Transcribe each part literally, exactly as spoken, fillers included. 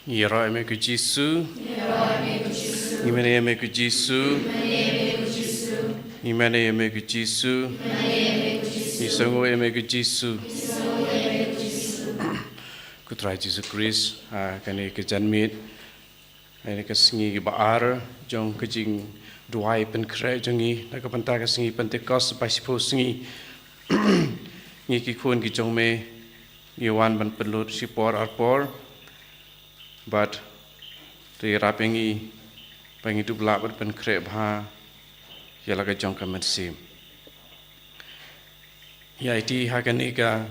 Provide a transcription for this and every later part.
Ngi ïaroh ïa me ko Jisu. Ngi mane ïa me ko Jisu. Ngi mane ïa me ko Jisu. Ngi sngewnguh ïa me ko Jisu. Ko Trai Jisu Khrist, ha kane ka janmiet, ha kane ka sngi kaba ar jong ka jingduwai pynkhreh jong ngi na ka bynta ka sngi Pentekost ba shiphew sngi, ngi ki khun ki jong me ngi wan ban pynlut shipor arpor. Bad to ïarap ïa ngi ba ngin dup lah ban pynkhreh bha ïa la ka jong ka mynsiem. Ngi aiti ha kane ka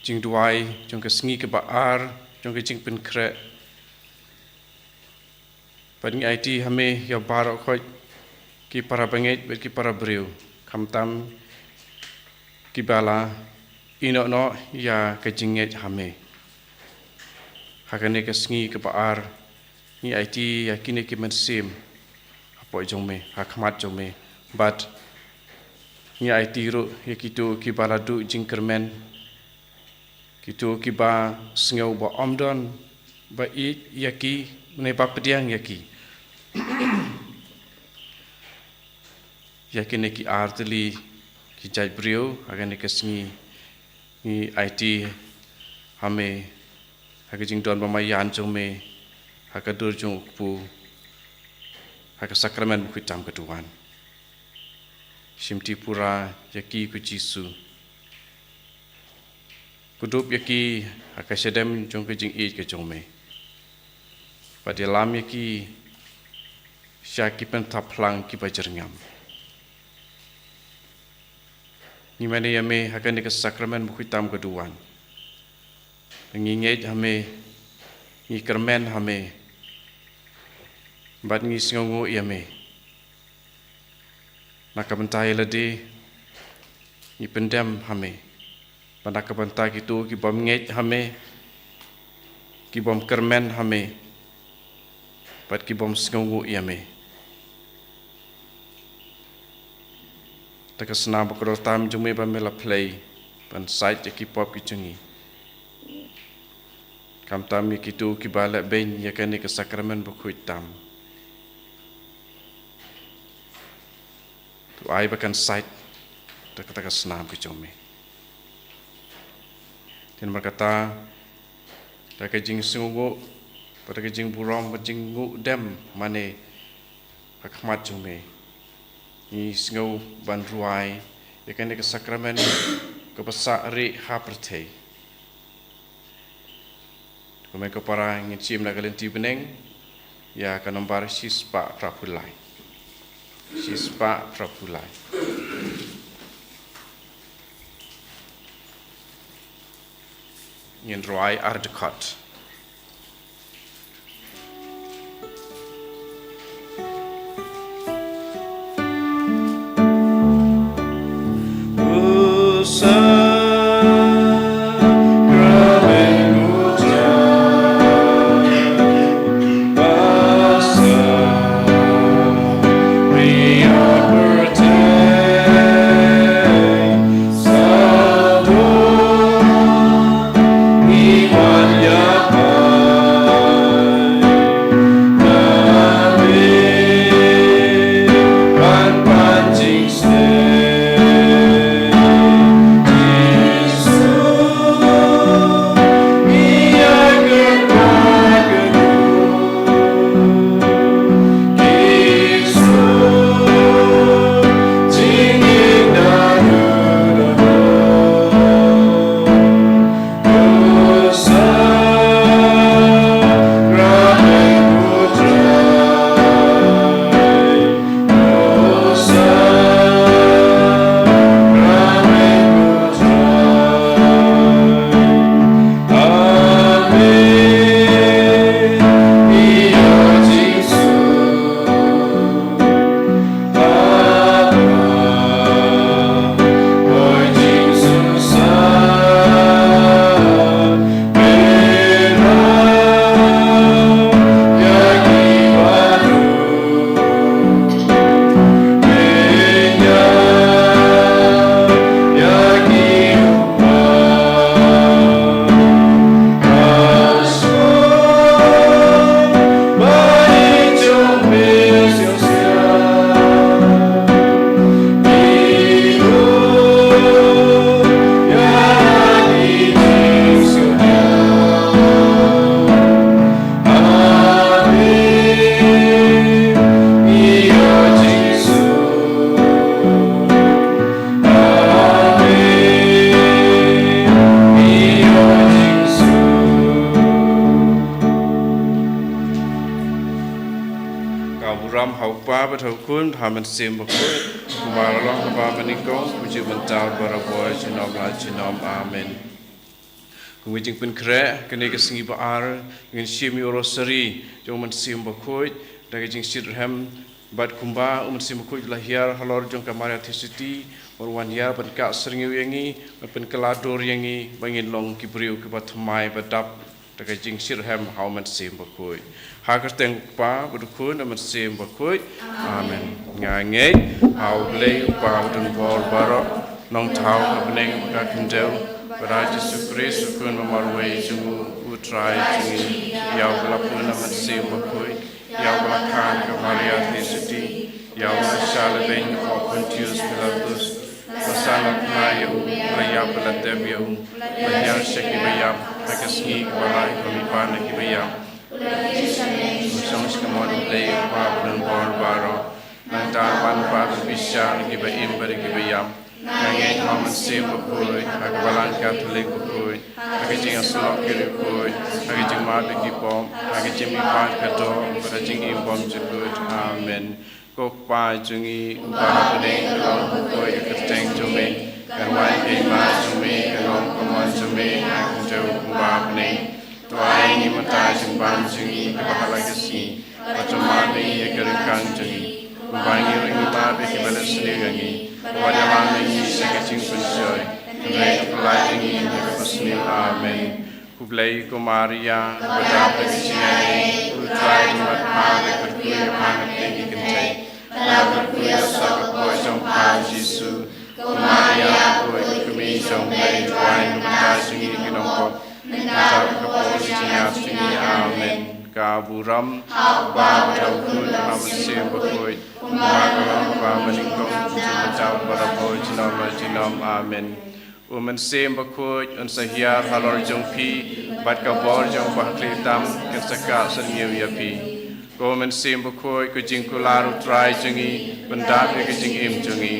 jingduwai jong ka sngi kaba ar jong ka jingpynkhreh. Bad ngi aiti ha me ïa baroh khoit ki para bangeit bad ki para briew, khamtam kiba la ïehnoh noh ïa ka jingngeit ha me. Ha kane ka sngi kaba ar ngi aiti ïa kine ki mynsiem hapoh jong me, ha khmat jong me. Bad ngi aiti ruh ïa kito kiba la duh jingkyrmen, kito kiba sngew ba ym don ba ïeit ïa ki ne ba pdiang ïa ki. Ïa kine ki artylli ki jait briew ha kane ka sngi ngi aiti ha me, ha ka jingdon ba marjan jong me, ha ka dur jong u kpu, ha ka sakramen bakhuid tam ka duwan. Shimti pura ïa ki ko Jisu. Kdup ïa ki ha ka shadem jong ka jingïeit ka jong me. Bad ïalam ïa ki sha ki pynthap phlang kiba jyrngam. Ngi mane ïa me ha kane ka sakramen bakhuid tam ka duwan. Ngi ngeit ha me, ngi kyrmen ha me, bad ngi sngewnguh ïa me. Na ka bynta ïa lade ngi pyndem ha me, bad na ka bynta kito ki bym ngeit ha me, ki bym kyrmen ha me, bad ki bym sngewnguh ïa me. Ta ka snam bakordor tam jong me ba me la plie ban sait ïa ki pop ki jong ngi. Khamtam ïa kito kiba leh beiñ ïa kane ka sakramen bakhuid tam. To ai ba kan sait da kata ka snam ka jong me. Te namar kata, da ka jingsngewnguh, bad da ka jingburom, bad jingnguh dem mane ha khmat jong me, ngi sngew ban rwai ïa kane ka sakramen kaba sah rieh ha pyrthei. Kumne ko para ngin shim na ka lynti bneng ïa ka nombar shispah phra phew lai. Shispah phra phew lai. Ngin rwai ar dkhot. Ha u Kpa bad ha u Khun bad ha u Mynsiem Bakhuid, kumba ka long ha kaba mynnyngkong, kumjuh mynta bad barabor, junom la junom. Amen. Kum ka jingpynkhreh, kane ka sngi ba ar ngin shim ïa u Rosari jong u Mynsiem Bakhuid da ka jingshitrhem, bad kumba u Mynsiem Bakhuid u la hiar halor jong ka Maria Theisotti, bad u wan hiar ban kah syrngiew ïa ngi, ban pynkylla dur ïa ngi ba ngin long ki briew kiba thymmai ba dap da ka jingshitrhem ha u Mynsiem Bakhuid. Ha ka kyrteng u Kpa bad u Khun bad u Mynsiem Bakhuid. Amen. Nga ngeit ha U Blei U Kpa Uba Donbor Baroh, Nongthaw ha bneng bad ha khyndew, bad ha U Jisu Khrist U Khun ba marwei jong U, U Trai jong ngi, ïa uba la pun ha u Mynsiem Bakhuid, ïa uba la kha na ka Maria Theisotti, ïa uba la shah lehbeiñ ha u Pontius Pilatus, la san, la kynnoh ïa u, la ïap bad la tep ïa u, la hiar sha kiba ïap, ha ka sngi kaba lai u la mihpat na kiba ïap, u la shong sha kamot U Blei U Kpa Uba Donbor Baroh. Nangta un wan ban pynbishar ïa kiba im bad ïa kiba ïap. Nga ngeit ha u Mynsiem Bakhuid, ha ka Balang Katholik bakhuid, ha ka jingïasyllok ki riewkhuid, ha ka jingmap ïa ki pop, ha ka jingmihpat ka doh, bad ha ka jingim bymjukut. Amen. Ko Kpa jong ngi uba ha bneng, ka long bakhuid ka kyrteng jong me, kan wan ka hima jong me, kan long ka mon jong me ha khyndew kumba ha bneng. To ai ïa ngi mynta ka jingbam jong ngi kaba ha la ka sngi, bad to map ïa ngi ïa ki ryngkang jong ngi, kumba ngi ruh ngi map ïa kiba leh sniew ïa ngi. Wat ïalam ïa ngi sha ka jingpynshoi, hynrei to pyllait ïa ngi na kaba sniew. Amen. Khublei ko Maria, kaba dap da ka jingaiei, U Trai u don bad pha, pha kyrkhu ïa pha na pdeng ki kynthei, bad pha kyrkhu ïa u soh ka kpoh jong pha U Jisu. Ko Maria, ko kmie jong U Blei, to ai na ka bynta jong ngi ki nongpop, mynta bad ha ka por ka jingïap jong ngi. Amen. Ka burom ha U Kpa bad ha U Khun bad ha U Mynsiem Bakhuid, kumba ka long, kumba mynnyngkong, kumjuh mynta, barabor, junom la junom. Amen. U Mynsiem Bakhuid un sa hiar halor jong phi, bad ka bor jong U Bakhlieh tam kan sa kah syrngiew ïa phi. Ko Mynsiem Bakhuid, ko jingkular U Trai jong ngi, pyndap ïa ka jingim jong ngi.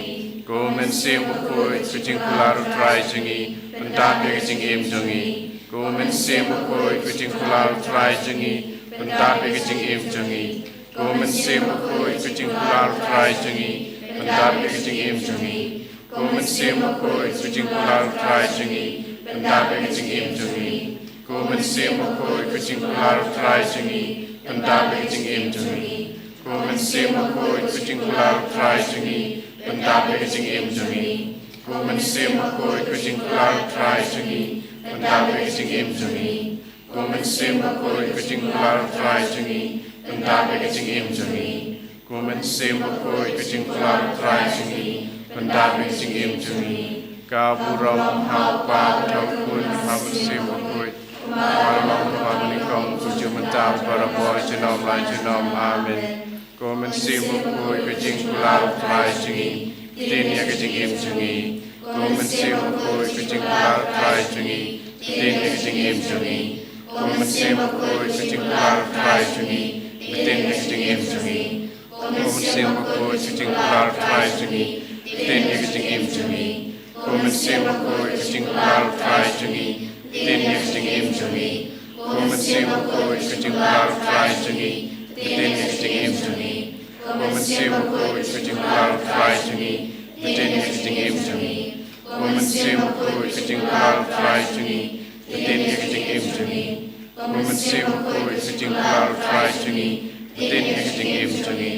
Ko Mynsiem Bakhuid, ko jingkular U Trai jong ngi, pyndap ïa ka jingim jong ngi. Ko Mynsiem Bakhuid, ko jingkular U Trai jong ngi, pyndap ïa ka jingim jong ngi. Ko Mynsiem Bakhuid, ko jingkular U Trai jong ngi, pyndap ïa ka jingim jong ngi. Ko Mynsiem Bakhuid, ko jingkular U Trai jong ngi, pyndap ïa ka jingim jong ngi. Ko Mynsiem Bakhuid, ko jingkular U Trai jong ngi, pyndap ïa ka jingim jong ngi. Ko Mynsiem Bakhuid, ko jingkular U Trai jong ngi, pyndap ïa ka jingim jong ngi. Ko Mynsiem Bakhuid, ko jingkular U Trai jong ngi, pyndap ïa ka jingim jong ngi. Ko Mynsiem Bakhuid, ko jingkular U Trai jong ngi, pyndap ïa ka jingim jong ngi. Ko Mynsiem Bakhuid, ko jingkular U Trai jong ngi, pyndap ïa ka jingim jong ngi. Ka burom ha U Kpa bad ha U Khun bad ha U Mynsiem Bakhuid, kumba ka long, kumba mynnyngkong, kumjuh mynta, barabor, junom la junom. Amen. Ko Mynsiem Bakhuid, ko jingkular U Trai jong ngi, ktien ïa ka jingim jong ngi. Ko Mynsiem Bakhuid, ko jingkular U Trai jong ngi, ktien ïa ka jingim jong ngi. Ko Mynsiem Bakhuid, ko jingkular U Trai jong ngi, ktien ïa ka jingim jong ngi. Ko Mynsiem Bakhuid, ko jingkular U Trai jong ngi, ktien ïa ka jingim jong ngi. Ko Mynsiem Bakhuid, ko jingkular U Trai jong ngi, ktien ïa ka jingim jong ngi. Ko Mynsiem Bakhuid, ko jingkular U Trai jong ngi, ktien ïa ka jingim jong ngi. Ko Mynsiem Bakhuid, ko jingkular U Trai jong ngi, ktien ïa ka jingim jong ngi. Ko Mynsiem Bakhuid, ko jingkular U Trai jong ngi, ktien ïa ka jingim jong ngi. Ko Mynsiem Bakhuid, ko jingkular U Trai jong ngi, ktien ïa ka jingim jong ngi.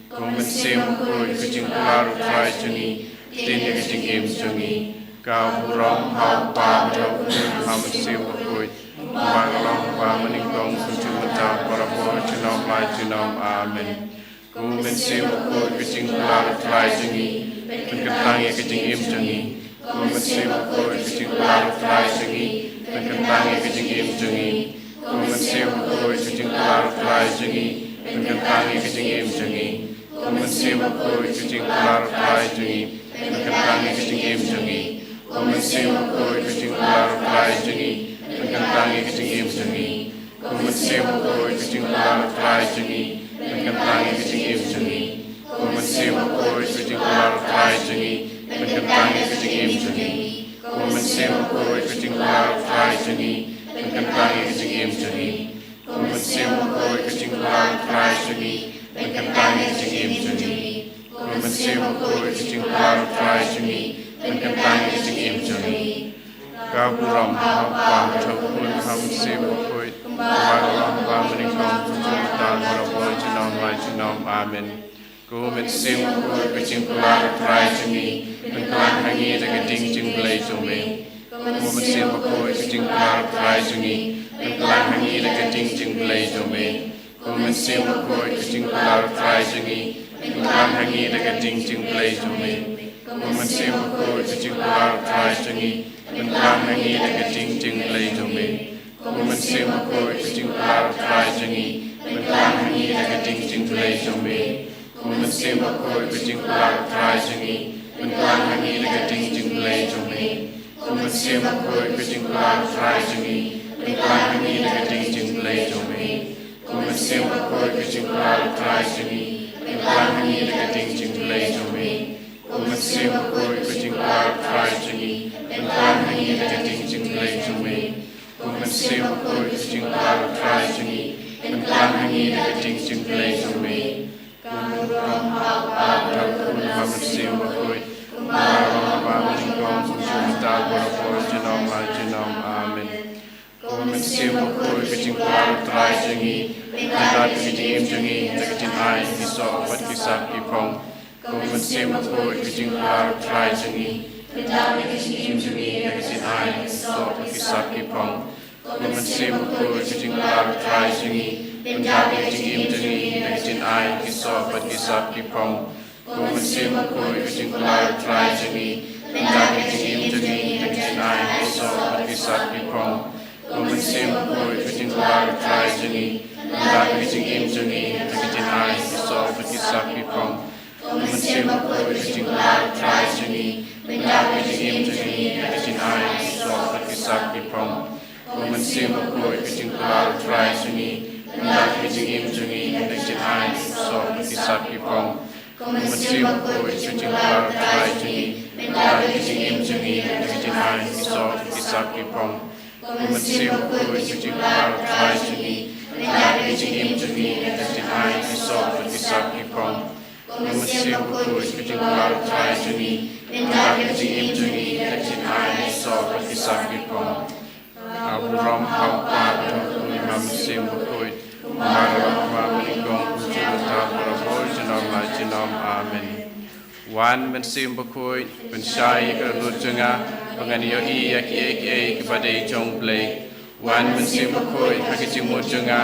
Ko Mynsiem Bakhuid, ko jingkular U Trai jong ngi, ktien ïa ka jingim jong ngi. Ka burom ha U Kpa bad ha U Khun bad ha U Mynsiem Bakhuid, kumba ka long, kumba mynnyngkong, kumjuh mynta, barabor, junom la junom. Amen. Ko Mynsiem Bakhuid, ko jingkular U Trai jong ngi, pynkyntang ïa ka jingim jong ngi. Ko Mynsiem Bakhuid, ko jingkular U Trai jong ngi, pynkyntang ïa ka jingim jong ngi. Ko Mynsiem Bakhuid, ko jingkular U Trai jong ngi, pynkyntang ïa ka jingim jong ngi. Ko Mynsiem Bakhuid, ko jingkular U Trai jong ngi, pynkyntang ïa ka jingim jong ngi. Ko Mynsiem Bakhuid, ko jingkular U Trai jong ngi, pynkyntang ïa ka jingim jong ngi. Ko Mynsiem Bakhuid, ko jingkular U Trai jong ngi, pynkyntang ïa ka jingim jong ngi. Ko Mynsiem Bakhuid, ko jingkular U Trai jong ngi, pynkyntang ïa ka jingim jong ngi. Ko Mynsiem Bakhuid, ko jingkular U Trai jong ngi, pynkyntang ïa ka jingim jong ngi. Ko Mynsiem Bakhuid, ko jingkular U Trai jong ngi, pynkyntang ïa ka Mynsiem Bakhuid, ka jingkular U Trai jong ngi, pynkyntang ïa ka jingim jong ngi. Ka burom ha U Kpa, ha U Khun, ha U Mynsiem Bakhuid, kumba ka long ha kaba mynnyngkong, kumjuh mynta, barabor, junom la junom. Amen. Ko Mynsiem Bakhuid, ka jingkular U Trai jong ngi, pynkyntang ha ngi da ka ding jingblei jong me. Ko Mynsiem Bakhuid, ka jingkular U Trai jong ngi, pynkyntang ha ngi da ka ding jingblei jong me. Ko Mynsiem Bakhuid, ka jingkular U Trai jong ngi, pynkyntang ha ngi da ka ding jingblei jong me. Ko Mynsiem Bakhuid, ka jingkular U Trai jong ngi, pynkyntang ha ngi da ka ding jingblei jong me. Ko Mynsiem Bakhuid, ka jingkular U Trai jong ngi, pynkyntang ha ngi da ka ding jingblei jong me. Ko Mynsiem Bakhuid, ka jingkular U Trai jong ngi, pynkyntang ha ngi da ka ding jingblei jong me. Ko Mynsiem Bakhuid, ka jingkular U Trai jong ngi, pynkyntang ha ngi da ka ding jingblei jong me. Ko Mynsiem Bakhuid, ka jingkular U Trai jong ngi, pynkyntang ha ngi da ka ding jingblei jong me. Ko Mynsiem Bakhuid, ka jingkular U Trai jong ngi, pynkyntang ha ngi da ka ding jingblei jong me. Ko Mynsiem Bakhuid, ka jingkular U Trai jong ngi, pynkyntang ha ngi da ka ding jingblei jong me. Ka burom ha U Kpa, ha U Khun, ha U Mynsiem Bakhuid, kumba ka long ha kaba mynnyngkong, kumjuh mynta, barabor, junom la junom. Amen. Ko Mynsiem Bakhuid, ka jingkular U Trai jong ngi, pyndap ïa ka jingim jong ngi da ka jingai, ki soh bad ki sap ki phong. Ko Mynsiem Bakhuid, ka jingkular U Trai jong ngi, pyndap ïa ka jingim jong ngi da ka jingai, ki soh bad ki sap ki phong. Ko Mynsiem Bakhuid, ka jingkular U Trai jong ngi, pyndap ïa ka jingim jong ngi da ka jingai, ki soh bad ki sap ki phong. Ko Mynsiem Bakhuid, ka jingkular U Trai jong ngi, pyndap ïa ka jingim jong ngi da ka jingai, ki soh bad ki sap ki phong. Ko Mynsiem Bakhuid, ka jingkular U Trai jong ngi, pyndap ïa ka jingim jong ngi da ka jingai, ki soh bad ki sap ki phong. Ko Mynsiem Bakhuid, ka jingkular U Trai jong ngi, pyndap ïa ka jingim jong ngi da ka jingai, ki soh bad ki sap ki phong. Ko Mynsiem Bakhuid, ka jingkular U Trai jong ngi, pyndap ïa ka jingim jong ngi da ka jingai, ki soh bad ki sap ki phong. Ko Mynsiem Bakhuid, ka jingkular U Trai jong ngi, pyndap ïa ka jingim jong ngi da ka jingai, ki soh bad ki sap ki phong. Ko Mynsiem Bakhuid, ka jingkular U Trai jong ngi, pyndap ïa ka jingim jong ngi da ka jingai, ki soh bad ki sap ki phong. Ko Mynsiem Bakhuid, ka jingkular U Trai jong ngi, pyndap ïa ka jingim jong ngi da ka jingai, ki soh bad ki sap ki phong. Ka burom ha U Kpa, ha U Khun, ha U Mynsiem Bakhuid, kumba ka long ha kaba mynnyngkong, kumjuh mynta, barabor, junom la junom. Amen. Wan Mynsiem Bakhuid, pynshai ïa ka dohnud jong nga, ba ngan ïohi ïa kiei kiei kiba dei jong U Blei. Wan Mynsiem Bakhuid, ha ka jingmut jong nga,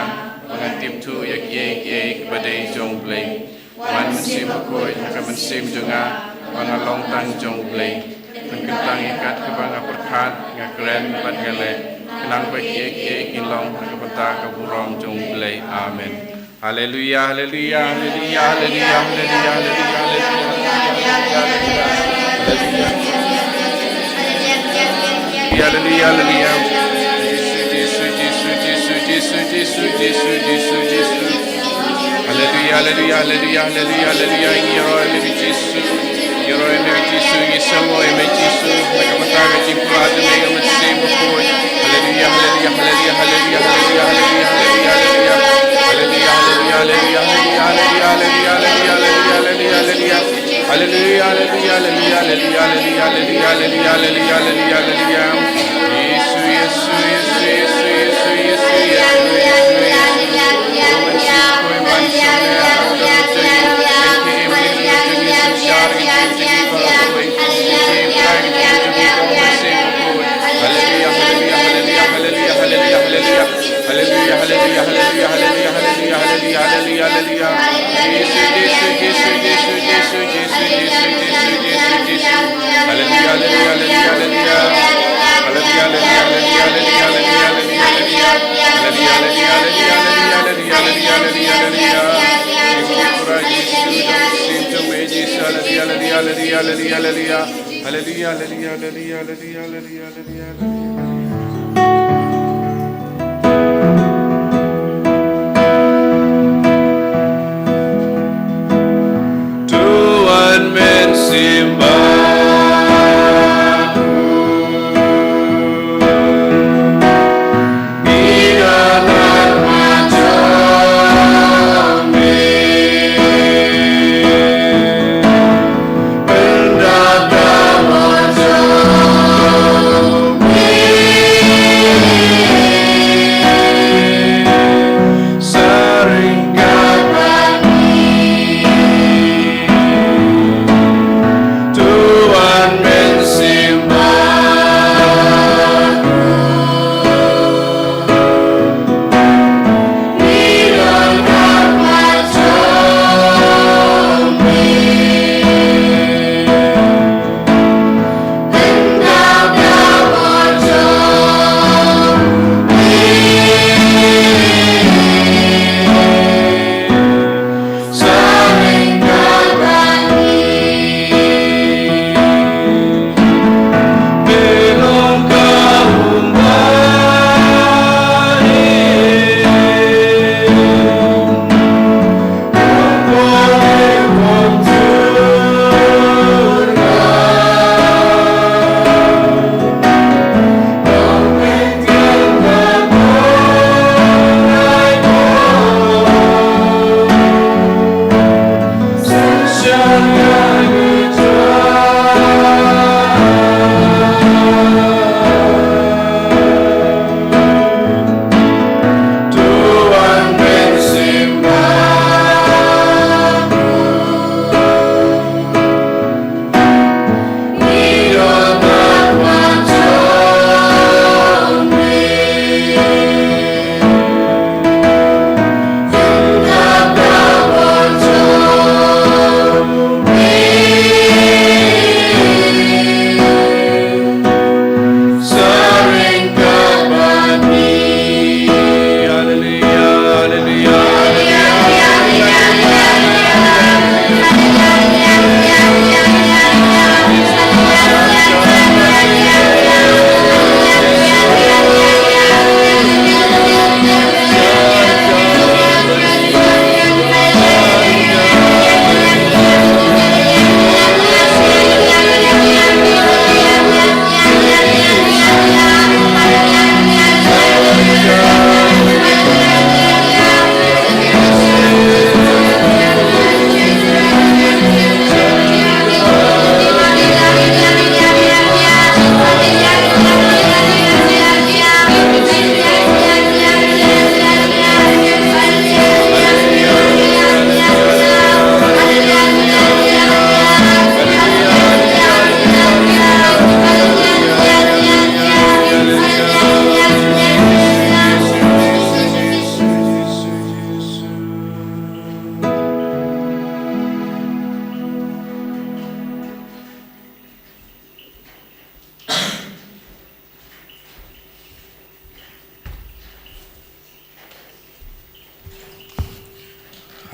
ba ngan tip thuh ïa kiei kiei kiba dei jong U Blei. Wan Mynsiem Bakhuid, ha ka mynsiem jong nga, ba nga long tang jong U Blei. Pynkyntang ïa kat kaba nga pyrkhat, nga kren bad nga leh, khnang ba kiei kiei kin long ha ka bynta ka burom jong U Blei. Amen. Haleluia, haleluia, haleluia, haleluia, haleluia, haleluia, haleluia, haleluia, haleluia. Haleluia, haleluia. Jisu, Jisu, Jisu, Jisu, Jisu, Jisu, Jisu, Jisu, Jisu. Haleluia, haleluia, haleluia, haleluia, haleluia. Ngi ïaroh ïa me Jisu. Ngi ïaroh ïa me Jisu, ngi sngewbha ïa me Jisu. Na ka bynta ka jingpynlong jong me, ka Mynsiem Bakhuid. Haleluia, haleluia, haleluia, haleluia, haleluia, haleluia, haleluia. Haleluia, haleluia, haleluia, haleluia, haleluia, haleluia. Haleluia, haleluia, haleluia, haleluia, haleluia, haleluia, haleluia, haleluia. Jisu, Jisu, Jisu, Jisu, Jisu, Jisu, Jisu, Jisu. Haleluia, haleluia, haleluia, haleluia, haleluia, haleluia. Haleluia, haleluia, haleluia, haleluia, haleluia. Haleluia, haleluia, haleluia, haleluia, haleluia, haleluia, haleluia, haleluia. Jisu, Jisu, Jisu, Jisu, Jisu. Haleluia, haleluia, haleluia, haleluia. Haleluia, haleluia, haleluia, haleluia, haleluia, haleluia. Haleluia, haleluia, haleluia, haleluia, haleluia, haleluia, haleluia. Jisu, Jisu, Jisu, Jisu, Jisu. Haleluia, haleluia, haleluia, haleluia, haleluia. Haleluia, haleluia, haleluia, haleluia, haleluia, haleluia. To wan mynsiem ba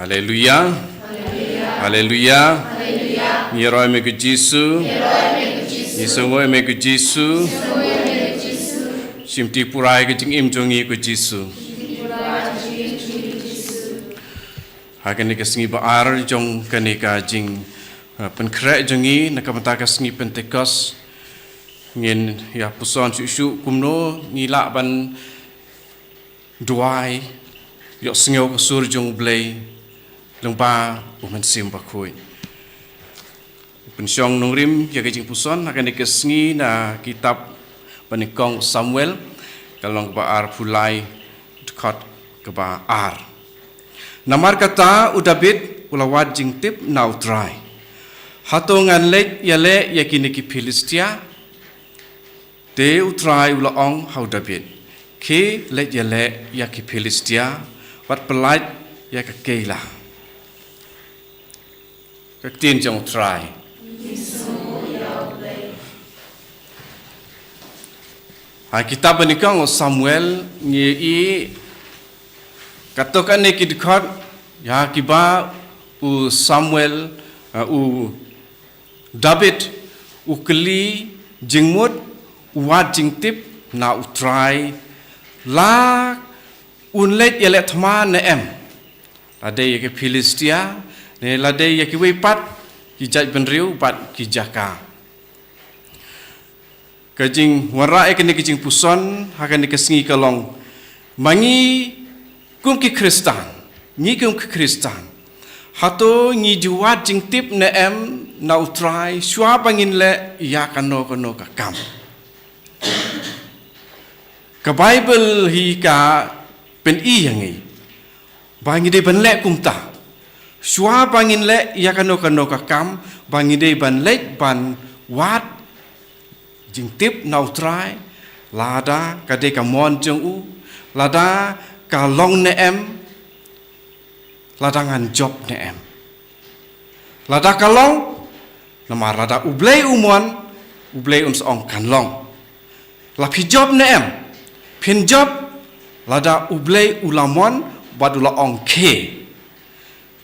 Haleluya. Haleluya. Ngi ïaroh ïa me ko Jisu. Ngi sngewnguh ïa me ko Jisu. Shim ti pura ïa ka jingim jong ngi ko Jisu. Ha kane ka sngi ba ar jong kane ka jing, uh, pynkhreh jong ngi na ka bynta ka sngi Pentekost, ngin ïa puson shuh shuh kumno ngi lah ban duwai, ïohsngew ka sur jong U Blei lyngba U Mynsiem Bakhuid. Pynshong nongrim ïa ka jingpuson ha kane ka sngi na kitab ba nyngkong Samuel, ka lynnong kaba arphew lai, dkhot kaba ar. Namar kata u Dabid u la wad jingtip na U Trai: Hato ngan leit ïaleh ïa kine ki Philistia? Te U Trai u la ong ha u Dabid: Khie leit ïaleh ïa ki Philistia, bad pyllait ïa ka Keila. Ka ktien jong U Trai. Ha kitab ba nyngkong Samuel ngi ïohi katto katne ki dkhot ïa kiba u Samuel, uh, u Dabid u kylli jingmut, u wad jingtip na U Trai la un leit ïaleh thma ne em, lada ïa ki Philistia ne lada ïa kiwei pat ki jaitbynriew bad ki jaka. Ka jingwanrah ïa kane ka jingpuson ha kane ka sngi ka long, ma ngi kum ki Khristan, ngi kum ki Khristan, hato ngi ju wad jingtip ne em na U Trai shuwa ba ngin leh ïa kano kano ka kam? Ka Baibl hi ka pyni ïa ngi ba ngi dei ban leh kumta. Shuwa ba ngin leh ïa kano kano ka kam, ba ngi dei ban leit ban wad jingtip na U Trai, lada ka dei ka mon jong u, lada ka long ne em, lada ngan jop ne em. Lada ka long, namar lada U Blei u mon, U Blei un sa ong kan long. La phi jop ne em? Phin jop lada U Blei u la mon bad u la ong khie.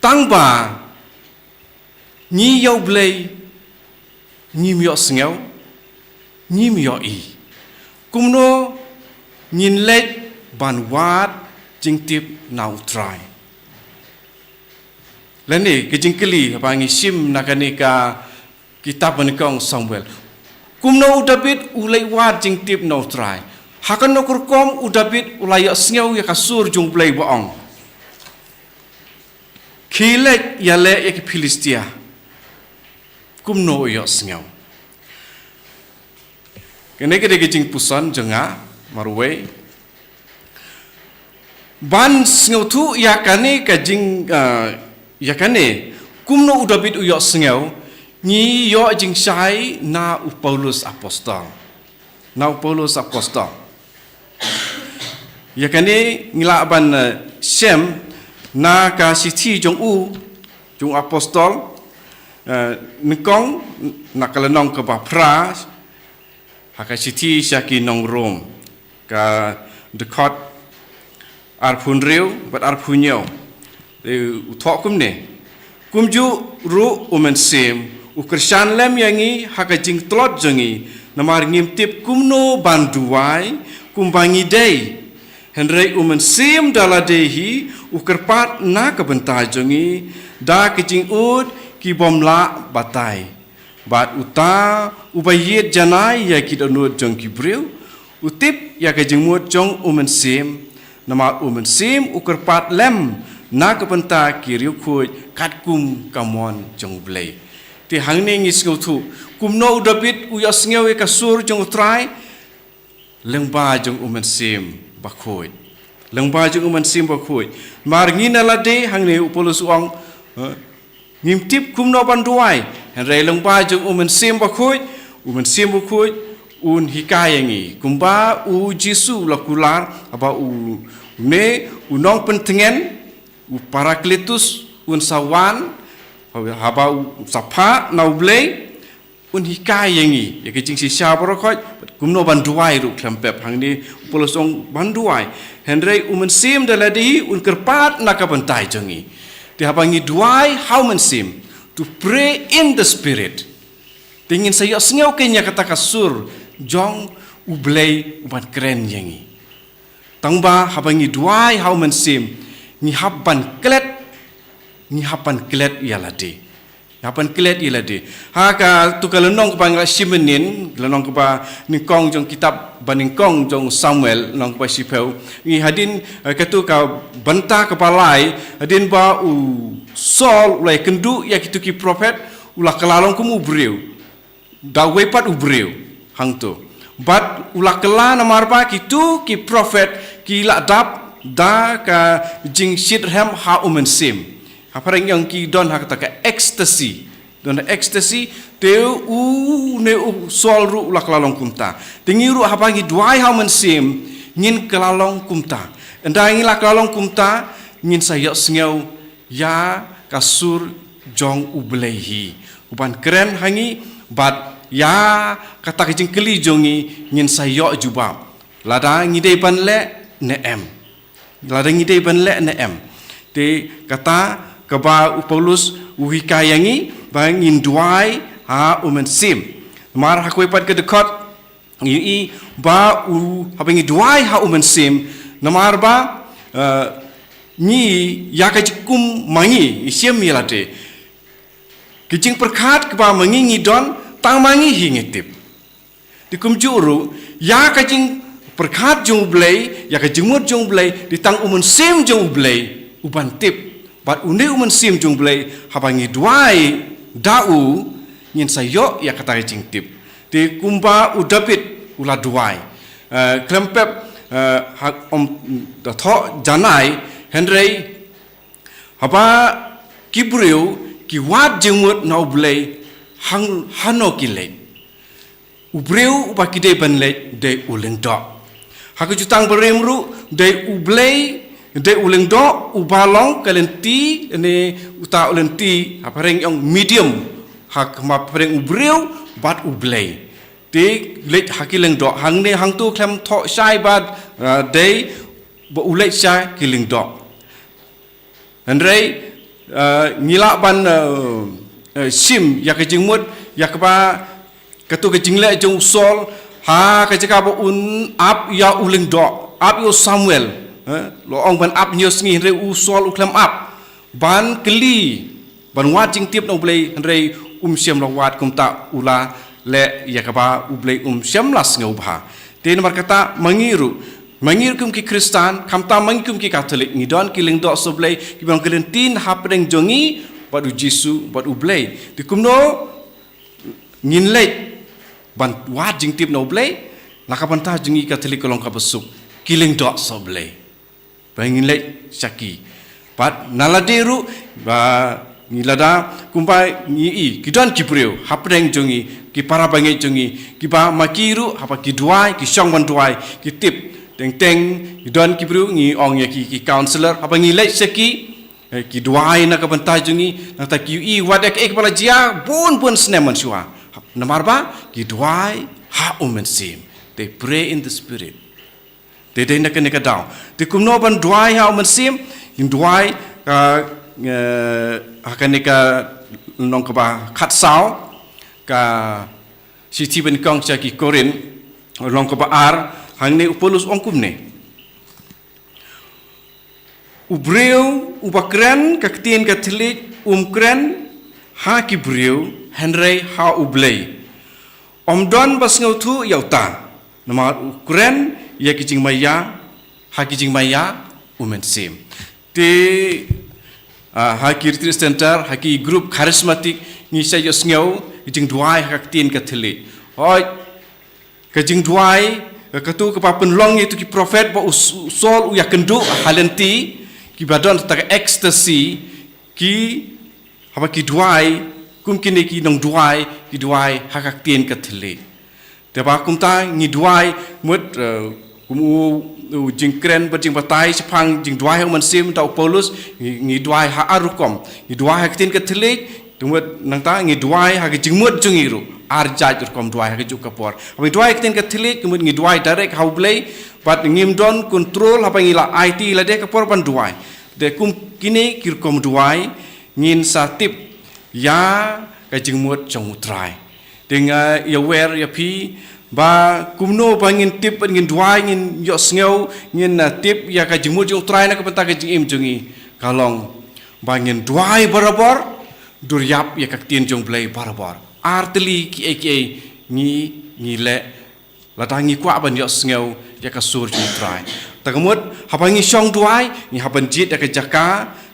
Tang ba ngi ïa U Blei ngim ïohsngew, ngim ïohi. Kumno ngin leit ban wad jingtip na U Trai? Lane ka jingkylli ba ngi shim na kane ka kitab ba nyngkong Samuel, kumno u Dabid u leit wad jingtip na U Trai? Ha kano ka rukom u Dabid u la ïohsngew ïa ka sur jong U Blei ba ong, khie leit ïaleh ïa ki Philistia? Kumno u ïohsngew? Kane ka dei ka jingpuson jong nga marwei. Ban sngewthuh ïa kane ka jing, ah, ïa kane, kumno u Dabid u ïohsngew, ngi ïoh jingshai na u Paulus Apostol. Na u Paulus Apostol. Ïa kane ngi lah ban, eh, shem na ka shithi jong u, jong u Apostol, eh, nyngkong, na ka lynnong kaba phra, ha ka shithi sha ki nong Rom, ka dkhot arphew hynriew bad arphew hynñiew. Te u thoh kumne: Kumjuh ruh U Mynsiem u kyrshan lem ïa ngi ha ka jingtlot jong ngi, namar ngim tip kumno ban duwai kumba ngi dei. Hynrei U Mynsiem da lade hi u kyrpad na ka bynta jong ngi da ka jingud ki bym lah batai. Bad uta uba ïit janai ïa ki dohnud jong ki briew u tip ïa ka jingmut jong U Mynsiem, namar U Mynsiem u kyrpad lem na ka bynta ki riewkhuid katkum ka mon jong U Blei. Te hangne ngi sngewthuh kumno u Dabid u ïohsngew ïa ka sur jong U Trai, lyngba jong U Mynsiem Bakhuid. Lyngba jong U Mynsiem Bakhuid. Mar ngi na lade hangne u Paulus u ong, eh, ngim tip kumno ban duwai. Hynrei lyngba jong U Mynsiem Bakhuid, U Mynsiem Bakhuid un hikai ïa ngi. Kumba u Jisu u la kular, haba une u nongpyntngen, u Parakletus un sa wan, haba u sa phah na U Blei, un hikai ïa ngi ïa ka jingshisha baroh khoit, kumno ban duwai ruh khlem pep. Hangne u Paulus u ong ban duwai. Hynrei U Mynsiem da lade hi un kyrpad na ka bynta jong ngi. Te haba ngi duwai ha u Mynsiem, to pray in the Spirit, te ngin sa ïohsngew kein ïa kata ka sur jong U Blei uban kren ïa ngi. Tangba haba ngi duwai ha u Mynsiem, ngi hap ban klet, ngi hap ban klet ïa lade. Ngi hap ban klet ïa lade. Ha katu ka lynnong kaba ngi la shim mynnin, lynnong kaba nyngkong jong kitab ba nyngkong jong Samuel, lynnong kaba shiphew. Ngi hadien, eh, katu ka bynta kaba lai, hadien ba u Saul u la ïakynduh ïa kitu ki prophet, u la kylla long kum u briew. Da uwei pat u briew hangto. Bad u la kylla namar ba kitu ki prophet ki la dap da ka jingshitrhem ha u Mynsiem. Ha phareng ïong ki don ha kata ka ecstasy. Don ha ecstasy, te une u Saul ruh u la kylla long kumta. Te ngi ruh haba ngi duwai ha u Mynsiem, ngin kylla long kumta. Ynda ngi la kylla long kumta, ngin sa ïohsngew ïa ka sur jong U Blei hi uban kren ha ngi, bad ïa kata ka jingkylli jong ngi ngin sa ïoh jubab. Lada ngi dei ban leh ne em. Lada ngi dei ban leh ne em. Te kata kaba u Paulus u hikai ïa ngi ba ngin duwai ha u Mynsiem. Namar ha kawei pat ka dkhot, ngi ïohi ba u, haba ngi duwai ha u Mynsiem, namar ba, eh, ngi ïa ka jingkum ma ngi, ngi shem ïa lade. Ki jingpyrkhat kiba ma ngi ngi don, tang ma ngi hi ngi tip. Te kumjuh ruh, ïa ka jingpyrkhat jong U Blei, ïa ka jingmut jong U Blei, te tang u Mynsiem jong U Blei uban tip. Bad une u Mynsiem jong U Blei, haba ngi duwai da u, ngin sa ïoh ïa kata ka jingtip. Te kumba u David u la duwai. Eh, khlem pep, eh, ha, ym da thoh janai, hynrei haba ki briew ki wad jingmut na U Blei, hang hano ki leit. U briew uba ki dei ban leit dei u lyngdoh. Ha ka Jutang Barim ruh dei U Blei, dei u lyngdoh uba long ka lynti, ne uta u lynti, ha phareng ïong medium, ha ka ma phareng u briew bad U Blei. Te leit ha ki lyngdoh, hangne hangto khlem thoh shai bad, ah, dei ba u leit sha ki lyngdoh. Hynrei, eh, ngi lah ban, eh, eh, shim ïa ka jingmut, ïa kaba, katu ka jingleh jong u Saul, ha ka jaka ba un ap ïa u lyngdoh, ap ïa u Samuel, eh, la ong ban ap hynñiew sngi, hynrei u Saul u khlem ap ban kylli, ban wad jingtip na U Blei, hynrei um shym la wad, kumta u la leh ïa kaba U Blei um shym la sngewbha. Te namar kata ma ngi ruh, ma ngi ruh kum ki Khristan, khamtam ma ngi kum ki Katholik, ngi don ki lyngdoh soh Blei, kiba long ki lynti hapdeng jong ngi bad U Jisu, bad U Blei. Te kumno ngin leit ban wad jingtip na U Blei? Na ka bynta jong ngi Katholik ka long kaba suk, ki lyngdoh soh Blei. Ba ngin leit sha ki. Bad na lade ruh, ba ngi lada, kumba ngi i, ki don ki briew hapdeng jong ngi, ki para bangeit jong ngi, kiba ma ki ruh, haba ki duwai, ki shong ban duwai, ki tip. Teng teng, ki don ki briew, ngi ong ïa ki, ki counselor, haba ngi leit sha ki, eh, ki duwai na ka bynta jong ngi, nangta ki i, wat ïa kaei kaba la jia, bun bun snem mynshuwa. Namar ba, ki duwai ha u Mynsiem. They pray in the Spirit. Te dei na kane ka daw. Te kumno ban duwai ha u Mynsiem, ngin duwai ka, eh, ha kane ka lynnong kaba khatsaw, ka shithi ba nyngkong sha ki Korinth, lynnong kaba ar, hangne u Paulus u ong kumne. U briew uba kren ka ktien ka thylliej um kren ha ki briew, hynrei ha U Blei. Ym don ba sngewthuh ïa uta, namar u kren ïa ki jingmaïa, ha ki jingmaïa u Mynsiem. Te, ah, ha ki retreat center, ha ki group charismatic, ngi sa ïohsngew ki jingduwai ha ka ktien ka thylliej. Hooid, ka jingduwai, katu kaba pynlong ïa kitu ki prophet ba u S-, u Saul u ïakynduh ha lynti, kiba don kata ka ecstasy, ki, haba ki duwai, kum kine ki nongduwai, ki duwai ha ka ktien ka thylliej. Te ba kumta ngi duwai, mut, eh, kum u, u jingkren bad jingbatai shaphang jingduwai ha u Mynsiem da u Paulus, ngi, ngi duwai ha ar rukom, ngi duwai ha ka ktien ka thylliej, te mut nangta ngi duwai ha ka jingmut jong ngi ruh, ar jait rukom duwai ha kajuh ka por. Haba ngi duwai ha ka ktien ka thylliej, te mut ngi duwai direct ha U Blei, bad ngim don control haba ngi la aiti lade ka por ban duwai. Te kum kine ki rukom duwai ngin sa tip ïa ka jingmut jong U Trai. Te nga ïawer ïa phi ba kumno ba ngin tip, ngin duwai, ngin ïohsngew, ngin, ah, tip ïa ka jingmut jong U Trai na ka bynta ka jingim jong ngi, ka long ba ngin duwai barabor, dur ïap ïa ka ktien jong U Blei barabor. Ar tylli kiei kiei ngi, ngi leh lada ngi kwah ban ïohsngew ïa ka sur jong U Trai. Te ka mut, haba ngi shong duwai, ngi hap ban jied ïa ka jaka,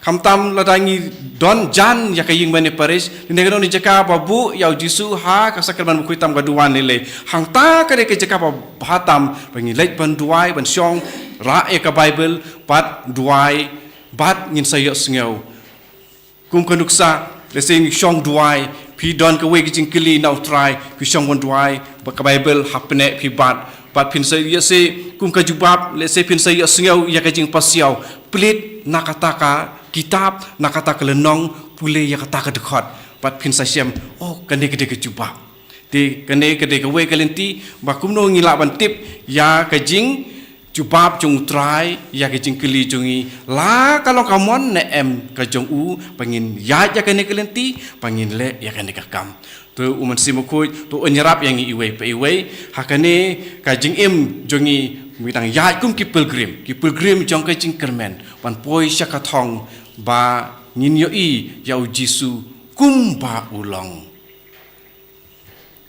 khamtam lada ngi don jan ïa ka ïing mane parish, ne kano kano ka jaka ba buh ïa U Jisu ha ka sakramen bakhuid tam ka duwan lei lei. Hangta ka dei ka jaka ba bha tam ba ngi leit ban duwai, ban shong, rah ïa ka Baibl, bad duwai, bad ngin sa ïohsngew. Kum ka nuksa, lehse ngi shong duwai, phi don kawei ka jingkylli na U Trai, phi shong ban duwai, bad ka Baibl hapdeng phi bat, bad phin sa ïoh se, kum ka jubab, lehse phin sa ïohsngew ïa ka jingpasiaw, plie na kata ka kitab, na kata ka lynnong, pule ïa kata ka dkhot, bad phin sa shem, oh, kane ka dei ka jubab. Te kane ka dei kawei ka lynti ba kumno ngi lah ban tip ïa ka jingjubab jong U Trai ïa ka jingkylli jong ngi, la ka long ka mon ne em ka jong u, ba ngin ïaid ïa kane ka lynti, ba ngin leh ïa kane ka kam. To U Mynsiem Bakhuid to un ïarap ïa ngi iwei pa iwei ha kane ka jingim jong ngi, ngi dang ïaid kum ki pilgrim, ki pilgrim jong ka jingkyrmen, ban poi sha ka thong ba ngin ïohi ïa U Jisu kumba u long.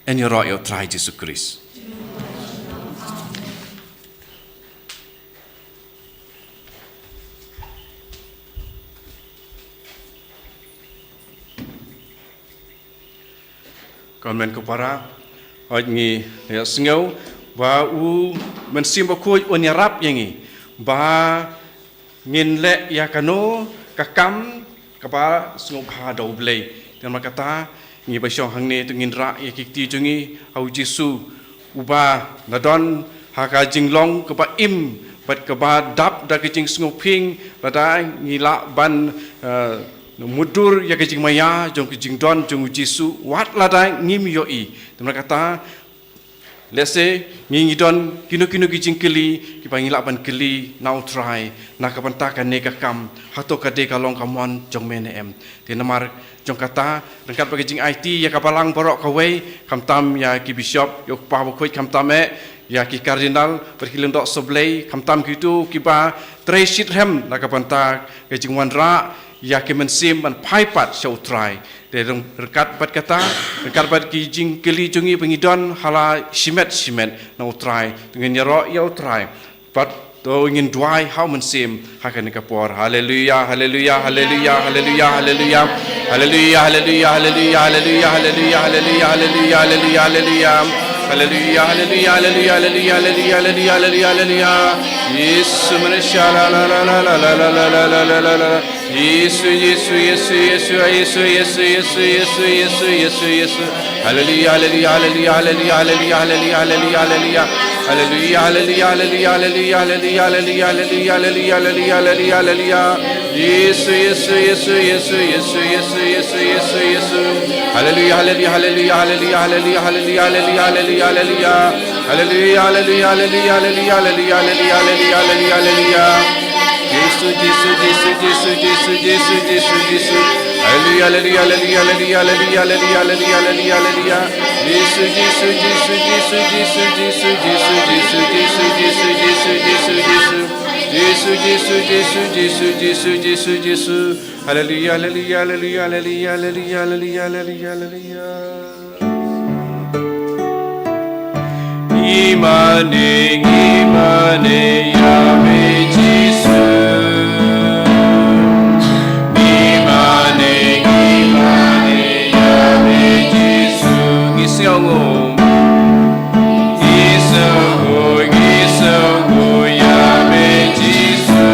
Yn ïaroh ïa U Trai Jisu Khrist. Khublei ko para, hooid ngi ïohsngew ba U Mynsiem Bakhuid un ïarap ïa ngi ba ngin leh ïa kano ka kam kaba sngewbha da U Blei. Te namar kata ngi ba shong hangne to ngin rah ïa ki kti jong ngi ha U Jisu, uba la don ha ka jinglong kaba im bad kaba dap da ka jingsngewphieng, lada ngi lah ban, eh, mutdur ïa ka jingmaïa jong ka jingdon jong U Jisu, wat lada ngim ïohi. Te namar kata, lehse ngi, ngi don kino kino ki jingkylli kiba ngi lah ban kylli na U Trai na ka bynta kane ka kam, hato ka dei ka long ka mon jong me ne em. Te namar jong kata, ryngkat bad ka jingaiti ïa ka balang baroh kawei, khamtam ïa ki bishop, ïa u Kpa Bakhuid, khamtam eh ïa ki kardinal bad ki lyngdoh sohblei, khamtam kito kiba trei shitrhem na ka bynta ka jingwanrah ïa ki mynsiem ban phai pat sha U Trai. Te ryng-, ryngkat bad kata, ryngkat bad ki jingkylli jong ngi ba ngi don ha la shimet shimet na U Trai, to ngin ïaroh ïa U Trai, bad to ngin duwai ha U Mynsiem ha kane ka por. Haleluia, haleluia, haleluia, haleluia, haleluia. Haleluia, haleluia, haleluia, haleluia, haleluia, haleluia, haleluia, haleluia, haleluia. Haleluia, haleluia, haleluia, haleluia, haleluia, haleluia, haleluia. Jisu Malaysia, la, la, la. Jisu, Jisu, Jisu. Haleluya, haleluya, haleluya, haleluya, haleluya, haleluya, haleluya. Haleluya, haleluya, haleluya, haleluya, haleluya, haleluya, haleluya, haleluya, haleluya, haleluya, haleluya. Jisu, Jisu, Jisu. Haleluya, haleluya, haleluya, haleluya, haleluya, haleluya, haleluya, haleluya, haleluya. Haleluya, haleluya, haleluya, haleluya, haleluya, haleluya, haleluya, haleluya. Jisu, Jisu, Jisu, Jisu, Jisu, Jisu, Jisu. Haleluya, haleluya, haleluya, haleluya, haleluya, haleluya, haleluya, haleluya. Jisu, Jisu, Jisu, Jisu, Jisu, Jisu, Jisu, Jisu, Jisu, Jisu, Jisu. Jisu, Jisu, Jisu, Jisu, Jisu, Jisu, Jisu. Haleluya, haleluya, haleluya, haleluya, haleluya, haleluya, haleluya, haleluya. Ngimane, ngimane ïa me Jisu. Ngimane, ngimane ïa me Jisu. Ngi sngewnguh. Ngi sngewnguh, ngi sngewnguh ïa me Jisu.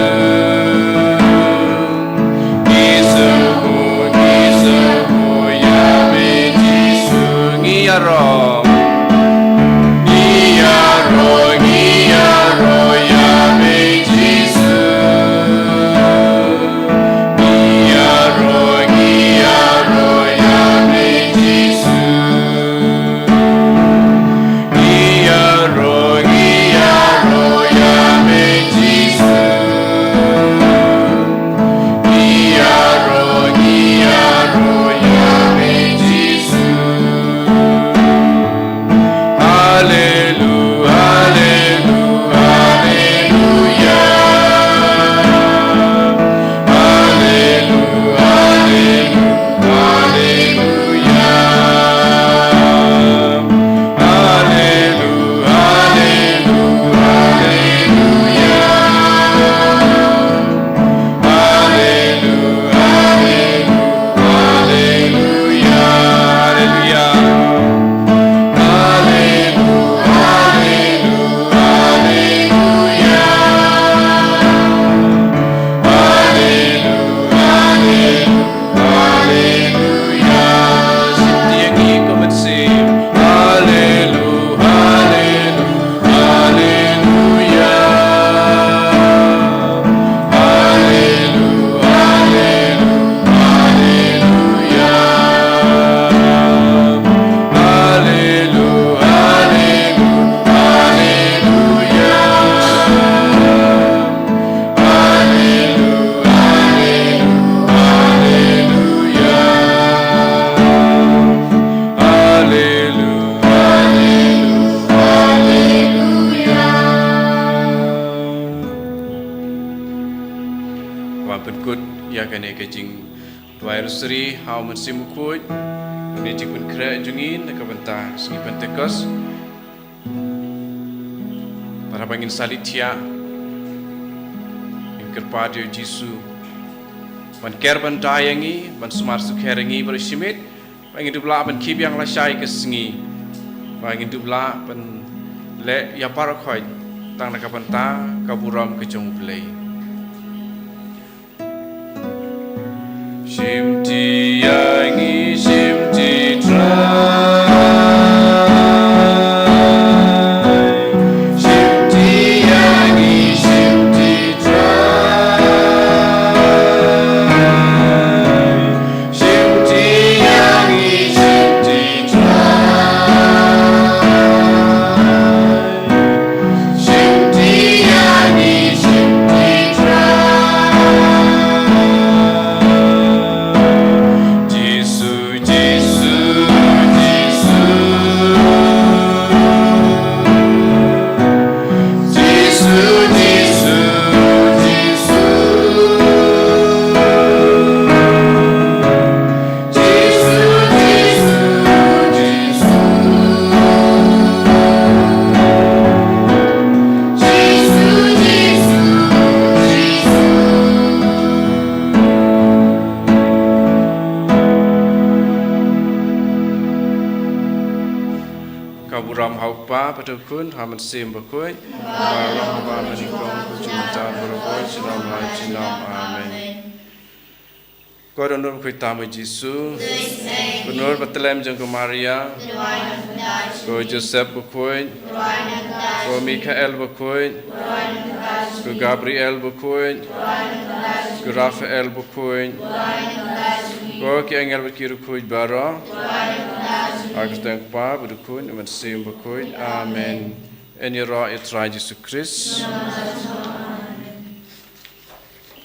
Ngi sngewnguh, ngi sngewnguh ïa me Jisu. Ngi ïaroh. Ngi ïaroh, ngi ïaroh ïa me Ban pynkut ïa kane ka jingduwai rosary ha u Mynsiem Bakhuid, kane jingpynkhreh jong ngi na ka bynta ka sngi Pentekost. Bad haba ngin sa leit thiah, ngin kyrpad ïa u Jisu ban ker ban da ïa ngi, ban sumar sukher ïa ngi baroh shi miet, ba ngin dup lah ban khie biang lashai ka sngi, ba ngin dup lah ban leh ïa baroh khoit tang na ka bynta ka burom ka jong U Blei. Shimti ïa ngi, shimti Trai. Shimti ïa ngi, shimti Trai. Shimti ïa ngi, shimti Trai. Shimti ïa ngi, shimti Trai. Jisu, Jisu, Jisu. Jisu, Jisu, Jisu. Jisu, Jisu, Jisu. Jisu, Jisu, Jisu. Ka burom ha u Kpa bad ha u Khun, ha u Mynsiem Bakhuid. Ba long, ba mynnyngkong, kumjuh mynta, baroh junom la junom. Amen. Ko Dohnud bakhuid tam, Jisu. Ko Dohnud ba tlem jong ka Maria. Ko Joseph bakhuid. Ko Mikhael bakhuid. Ko Gabriel bakhuid. Ko Raphael bakhuid. Ko ki angel bad ki riewkhuid baroh. Ha ka kyrteng U Kpa bad U Khun, U Mynsiem Bakhuid. Amen. Yn ïaroh ïa U Trai Jisu Khrist.